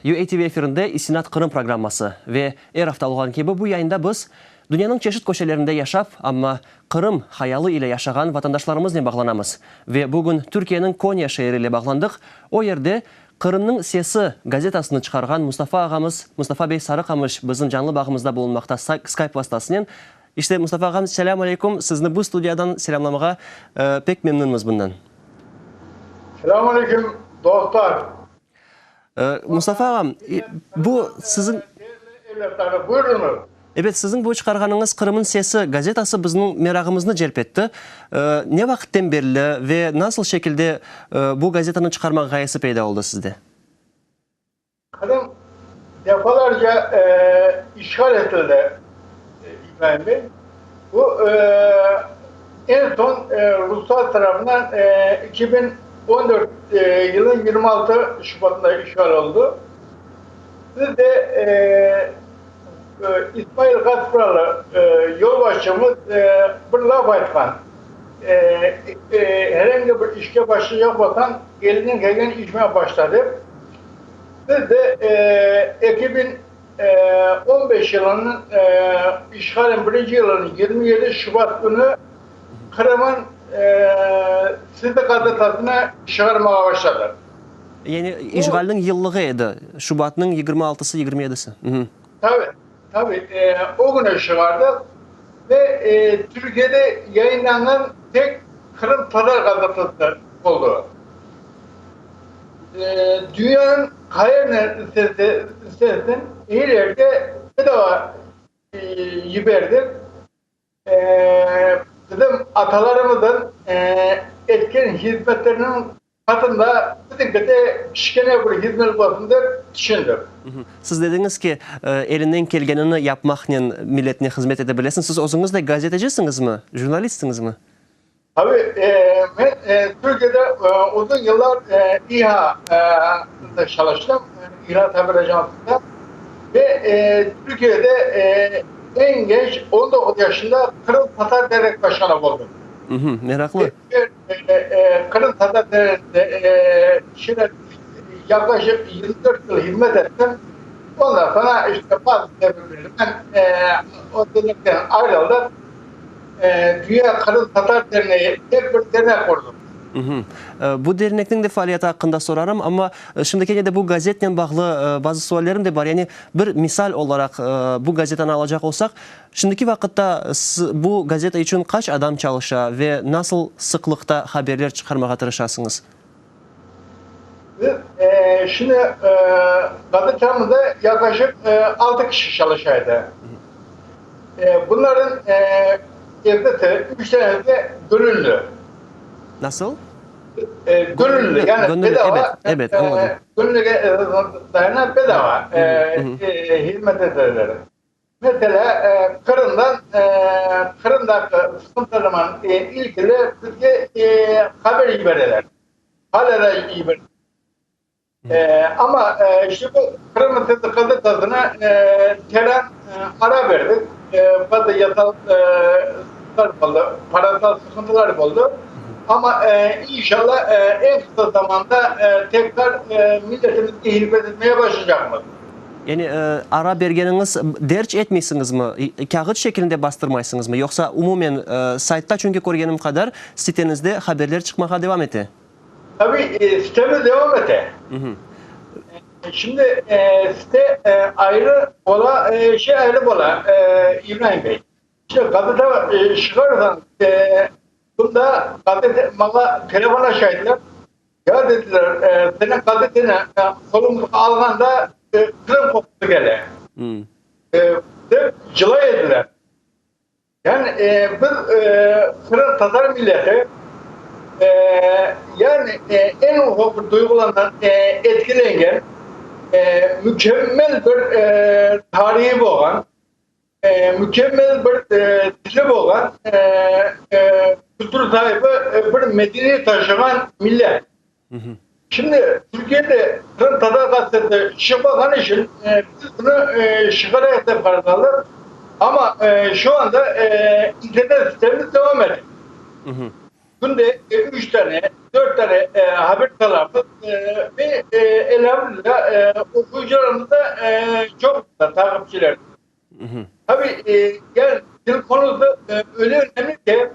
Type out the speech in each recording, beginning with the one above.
UATV efirinde İstinat Qırım programması ve er afta olğan kibi bu yayında biz dünyanıñ çeşit köşelerinde yaşap, amma Qırım hayalı ile yaşağan vatandaşlarımıznen bağlanamız. Ve bugün Türkiyeniñ Konya şeeri ile bağlandıq, o yerde Qırımnıñ sesi gazetasını çıqarğan Mustafa ağamız, Mustafa bey Sarıqamış bizim canlı bağımızda bulunmaqta Skype vastasınen. İşte, Mustafa ağam, selâm aleyküm, sizni bu studiyadan selâmlamağa pek memnünmiz bundan. Selâm aleyküm, dostlar. Mustafa ağam, bu siziñ. Değerli evlatlarım, buyurıñız. Ebet, siziñ bu çıqarğanıñız Qırım'ın sesi gazetası bizniñ merağımıznı celp etti. Ne vaqıtten berli ve nasıl şekilde bu gazetanı çıqarmaq ğayesi peyda oldı sizde? Qırım defalarca işğal etildi, İbrahim bey. Bu eñ soñ ruslar tarafından 2014 yılınıñ 26 şubatında işğal oldı. Biz de İsmail Gaspralı yolbaşçımız bir laf aytqan, Herhangi bir işke başlaycaq bolsañ, elinden kelgen işmen başla dep. Biz de 2015 yılınıñ işğalin birinci yılınıñ 27 şubat künü Qırım'ın Sesi gazetasını çıqarmağa başladıq. Yani işğalniñ yıllığı edi, şubatnıñ yigirmi altısı, yigirmi yedisi. Tabi, tabi, o künü çıqardıq ve Türkiyede yayınlanğan tek qırımtatar gazetası oldı. Dünyanıñ qayerine istersen, er yerge bedava yiberdik. Bizim atalarımızın etken hizmetleriniñ qatında bizimki de kiçkene bir hizmet olsun dep tüşündik. Siz dediñiz ki, elinden kelgenini yapmaqnen milletine hızmet ete bilesiñ. Siz özüñiz de gazetecisiñizmi, jurnalistsiñizmi? Tabii, men Türkiyede uzun yıllar İHA'da çalıştım, İHA haber ajansında ve Türkiyede eñ genç 19 yaşında Qırım Tatar Dernek Başkanı oldum. Meraqlı. Qırım Tatar Derneğinde yaklaşık 24 yıl hizmet ettim. Ondan sonra işte bazı sebeplerden o dernekten ayrıldım. Dünya Qırım Tatar Derneği dep bir dernek qurdıq. Bu dernekniñ de faaliyeti aqqında sorarım, amma şimdi kene de bu gazetnen bağlı bazı suallerim de bar. Yani bir misal olaraq bu gazetanı alacaq olsaq, şimdiki vaqıtta bu gazeta içün qaç adam çalışa ve nasıl sıqlıqta haberler çıqarmağa tırışasıñız? Biz şimdi gazetamızda yaqlaşıq altı kişi çalışa edi. Bunların elbette üç tanesi gönüllü. Nasıl? Gönüllü, yani bedava. Evet, evet, añladım. Gönüllüge dayanan bedava hizmet ederler. Mesela Qırımdan, Qırımdaki sıqıntılarman ilgili bizge haber yibereler. Hala da yibereler. Amma işte bu Qırım Sesi gazetasına teren ara berdik. Bazı yasal sıqıntılar boldı, parasal sıqıntılar boldı. Amma inşallah eñ qısa zamanda tekrar milletimizge hizmet etmege başlaycaqmız. Yani ara bergeniñiz, derc etmeysiñizmi, kâğıt şekilinde bastırmaysıñızmı, yoqsa umumen saytta, çünki körgenim qadar, sitenizde haberler çıqmağa devam ete? Tabii, sitemiz devam ete. Şimdi site ayrı ola, şey ayrı bola, İbrahim bey. Şimdi gazete çıqarsañ, bunda gazete maña telefon açaydılar. Ya dediler, seniñ gazeteni qolumızğa alğanda Qırım qoqusı kele. Dep cılay ediler. Yani biz Qırım Tatar milleti yani eñ ufaq bir duyğulardan etkilengen, mükemmel bir tarihi bolğan, mükemmel bir tili bolğan, kültür saibi bir medeniyet taşığan millet. Şimdi Türkiye'de Qırım Tatar gazetesi çıqmağanı içün biz bunı çıqarayıq dep qarar aldıq. Amma şu anda internet sitemiz devam ete. Künde üç tane. 4 tane haber salamız ve elhamdülillah oquyıcılarımız da çoq, taqipçiler. Tabii, yani til konusu öyle önemli ki,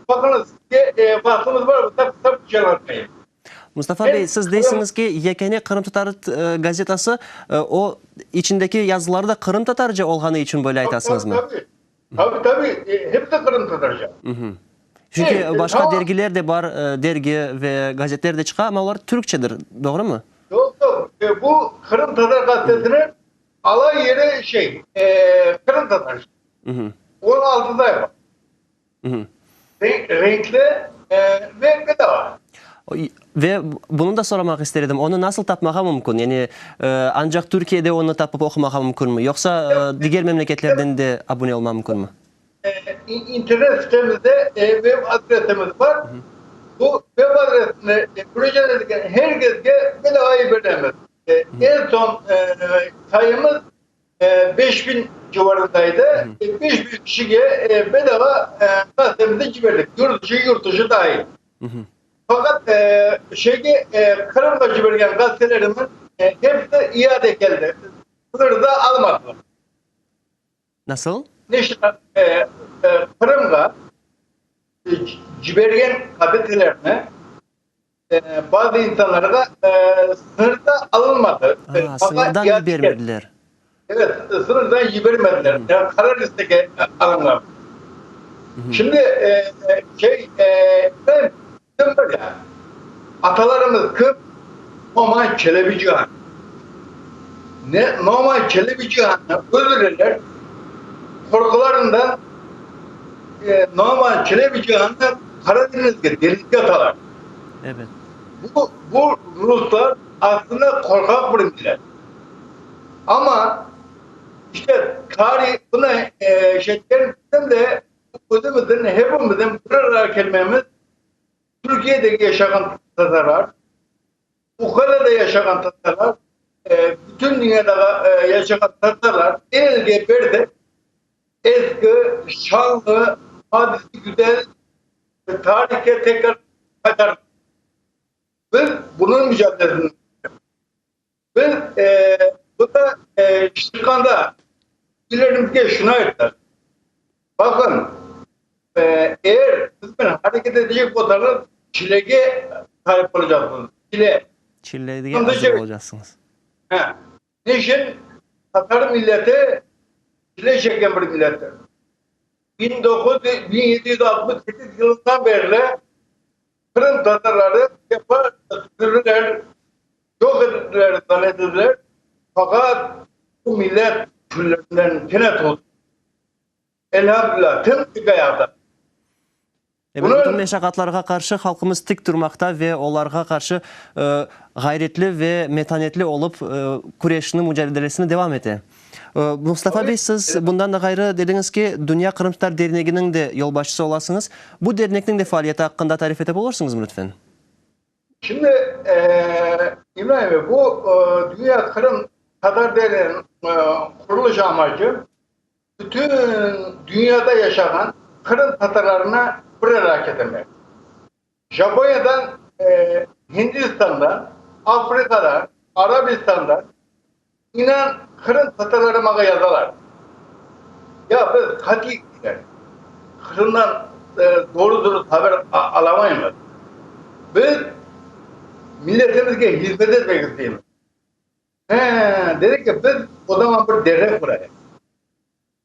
baqıñız, sizge vaqtımız bar olsa, qısa bir şey añlatayım. Mustafa bey, siz deysiñiz ki, yekâne qırımtatar gazetası, o, içindeki yazıları da qırımtatarca olğanı içün böyle aytasıñızmı? Tabii, tabii. Tabii, hepsi qırımtatarca. Çünki başqa dergiler de bar, dergi ve gazetler de çıqa, amma olar türkçedir, doğrumı? Yoq, yoq, bu qırımtatar gazetesiniñ alay yeri şey, qırımtatarca. 16 sayfa. Renkli ve bedava. Ve bunı da soramaq ister edim, onı nasıl tapmağa mümkün? Yani, ancaq Türkiyede onı tapıp oqumağa mümkünmi, yoqsa diger memleketlerden de abune olma mümkünmi? İnternet sitemizde web adresimiz bar. Bu web adresine muracaat etken her keske bedava yiberemiz. Eñ soñ sayımız 5000 civarındaydı. 5000 kişige bedava gazetemizni ciberdik, yurt içi, yurt dışı dahil. Faqat şeyge Qırımğa cibergen gazetelerimiz hepsi iade keldi, sınırda almadılar. Nasıl? Qırımğa cibergen gazetelerni bazı insanlarğa sınırda alınmadı. Aa, sıñırdan yibermediler. Evet, sıñırdan yibermediler. Yani qarar listege alınğan. Şimdi şey, ben bizim var ya, atalarımız kim? Noman Çelebicihan. Ne Noman Çelebicihan'ı öldürürler, korkularından Noman Çelebicihan'ı Karadenizge, denizge atalar. Evet. Bu, bu Ruslar aslında korkak bir millet. Ama işte tarih buna e, şey, bizim de özümizin, hepimizin bir araya gelmemiz Türkiye'de yaşayan Tatarlar, Ukrayna'da yaşayan Tatarlar, e, bütün dünyada e, yaşayan Tatarlar el elge verdi. Eski, şanlı, hadisi güzel tarihe tekrar qaytar. Biz bunıñ mücadelesini Biz e, bunda e, çıqqanda ilerimizge şunı ayttık. Bakın, e, eğer sizmen hareket edecek olsañız, çilege sahip olacaksınız. Çile. Çilege azır olacaqsıñız. He. Niçin? Tatar milleti çile çeken bir millettir. 1768 yılından beri Qırım tatarları defa sürüler, yoq edildiler, zannedildiler. Faqat bu millet küllerinden kene turdı. Elhamdülillah, tım-tik ayaqta. Ebet, bütün meşaqatlarğa qarşı halqımız tik turmaqta ve olarğa qarşı ğayretli ve metanetli olıp küreşini, mucadelesini devam ete. Mustafa bey, siz bundan da ğayrı dediñiz ki, Dünya qırımtatar derneginiñ de yolbaşçısı olasıñız. Bu dernekniñ de faaliyeti aqqında tarif etip olursıñızmı, lütfen? Şimdi, İbrahim bey, bu Dünya Qırımtatar Derneginiñ qurulış amacı bütün dünyada yaşağan Qırım tatarlarını bir araya ketirmek. Japonyadan, Hindistandan, Afrikadan, Arabistandan inan Qırım tatarları maña yazalar. Ya biz qatiy Qırımdan doğru-dürüst haber alamaymız. Biz milletimizge hizmet etmek isteymiz. He, dedi ki, biz o zaman bir dernek qurayıq.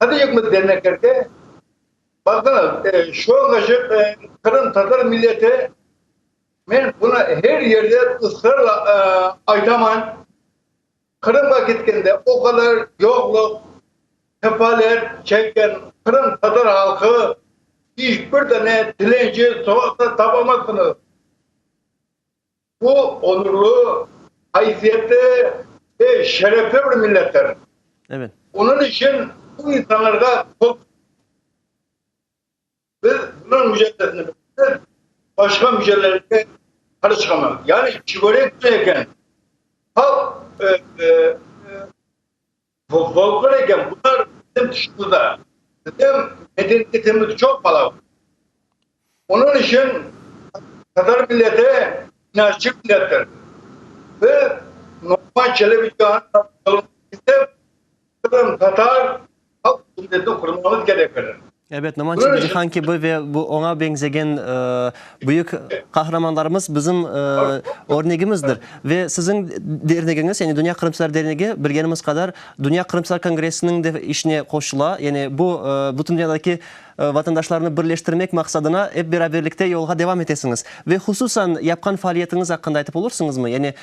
Qadayıqmız derneklerge, baqıñız, şu angaca Qırım tatar milleti, men bunı her yerde ısrarla aytaman, Qırımğa ketkende o qadar yoqluq, sefalet çekken Qırım tatar halqı iç bir dane tilenci soqaqta tapamazsıñız. Bu onurlı, haysiyetli ve şerefli bir millettir. Evet. Onıñ içün bu insanlarğa qol Biz bunıñ mücadelesini bilemiz, başqa mücadelelerge qarışqamamız. Yani çibörek eken, halq folklor eken, bunlar bizim tışımızda. Bizim medeniyetimiz çoq balaban. Onıñ içün. Tatar milleti inatçı millettir. Biz Noman Çelebicihan'nıñ yolunı izlep, Qırımtatar halq cumhuriyetini qurmamız kerektir. Ebet, Noman Çelebicihan kibi ve bu oña beñzegen büyük qahramanlarımız bizim örnegimizdir. Ve siziñ dernegiñiz, yani Dünya Qırımtatar Dernegi, bilgenimiz qadar, Dünya Qırımtatar Kongressiniñ de işine qoşula. Yani bu bütün dünyadaki vatandaşlarnı birleştirmek maqsadına ep beraberlikte yolğa devam etesiñiz. Ve hususan yapqan faaliyetiñiz aqqında aytıp olursıñızmı? Yani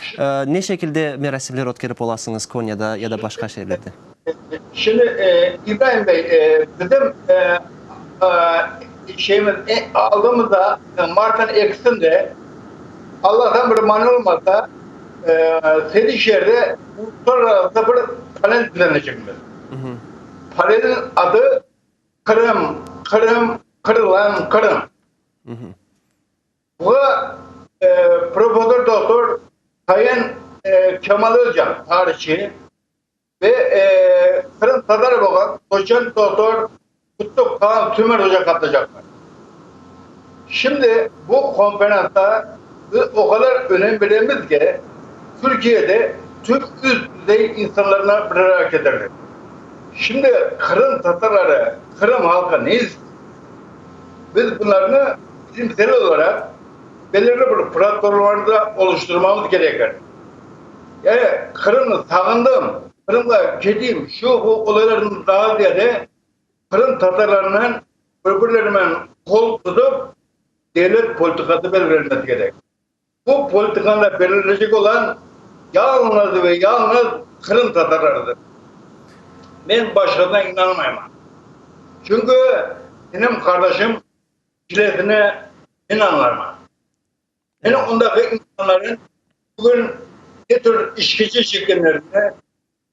ne şekilde merasimler ötkerip olasıñız Konyada ya da başqa şeerlerde? Şimdi, İbrahim bey, bizim şeyimiz aldığımızda martın ekisinde, Allahtan bir mani olmasa, Seydişehirde uluslararası bir panel düzenleycekmiz. Panelniñ adı Qırım, Qırım, qırılan Qırım. Buğa professor doktor Sayın Kemal Özcan, tarihçi, ve qırımtatar olğan doçent doktor Kutluq Kaan Tümer oca qatılacaqlar. Şimdi bu konferansa biz o qadar önem beremiz ki, Türkiyede tüm üst düzey insanlarını bir araya ketirdik. Şimdi Qırım tatarları, Qırım halqı ne istiy? Biz bunlarnı bilimsel olaraq belirli bir platformalarda oluşturmamız kerekir. Yani Qırımnı sağındım, Qırımğa keteyim, şu, bu olaylardan daa ziyade Qırım tatarlarınen bir-birlerinen qol tutıp devlet politikası belgilenmesi kerek. Bu politikanı belirleycek olan yalıñız ve yalıñız Qırım tatarlarıdır. Men başqasına inanmayman. Çünki menim qardaşım çilesini men añlarman. Men ondaki insanların bugün ne tür işkence çekkenlerini,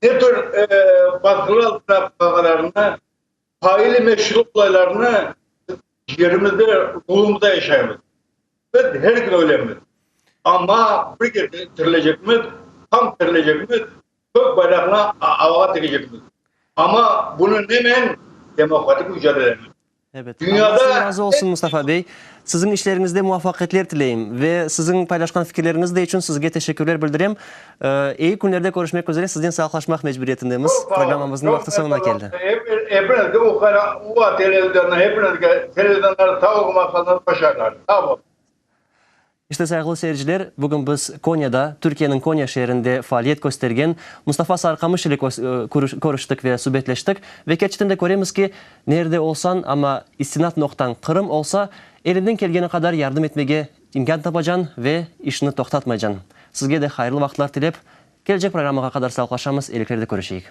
ne tür basqılar altında qalğanlarını, faili meçhul olaylarını yerimizde, ruhumızda yaşaymız. Biz her gün ölemiz. Amma bir kere tirilecekmiz, tam tirilecekmiz, kök bayraqnı avağa tikecekmiz. Amma bunı nemen? Demokratik mücadelenen. Ebet. Allah sizden razı olsun, Mustafa bey. Siziñ işleriñizde muvafaqiyetler tileyim ve siziñ paylaşqan fikirleriñiz de içün sizge teşekkürler bildirem. Eyi künlerde körüşmek üzere sizden sağlıqlaşmaq mecburiyetindemiz. Programmamıznıñ vaqtı soñuna keldi. Hepinizge UA televizyonına, hepinizge televizyonlara sağ olmaq başarılar. Sağ olun. İşte, sayğılı seyirciler, bugün biz Konyada, Türkiyeniñ Konya şeerinde faaliyet köstergen Mustafa Sarıqamış ile körüştik ve subetleştik. Ve kerçekten de köremiz ki, nerde olsañ, amma istinat noqtañ Qırım olsa, elinden kelgeni qadar yardım etmege imkân tapacañ ve işni toqtatmaycañ. Sizge de hayırlı vaqıtlar tilep, kelecek programmağa qadar sağlıqlaşamız, eliklerde körüşeyik.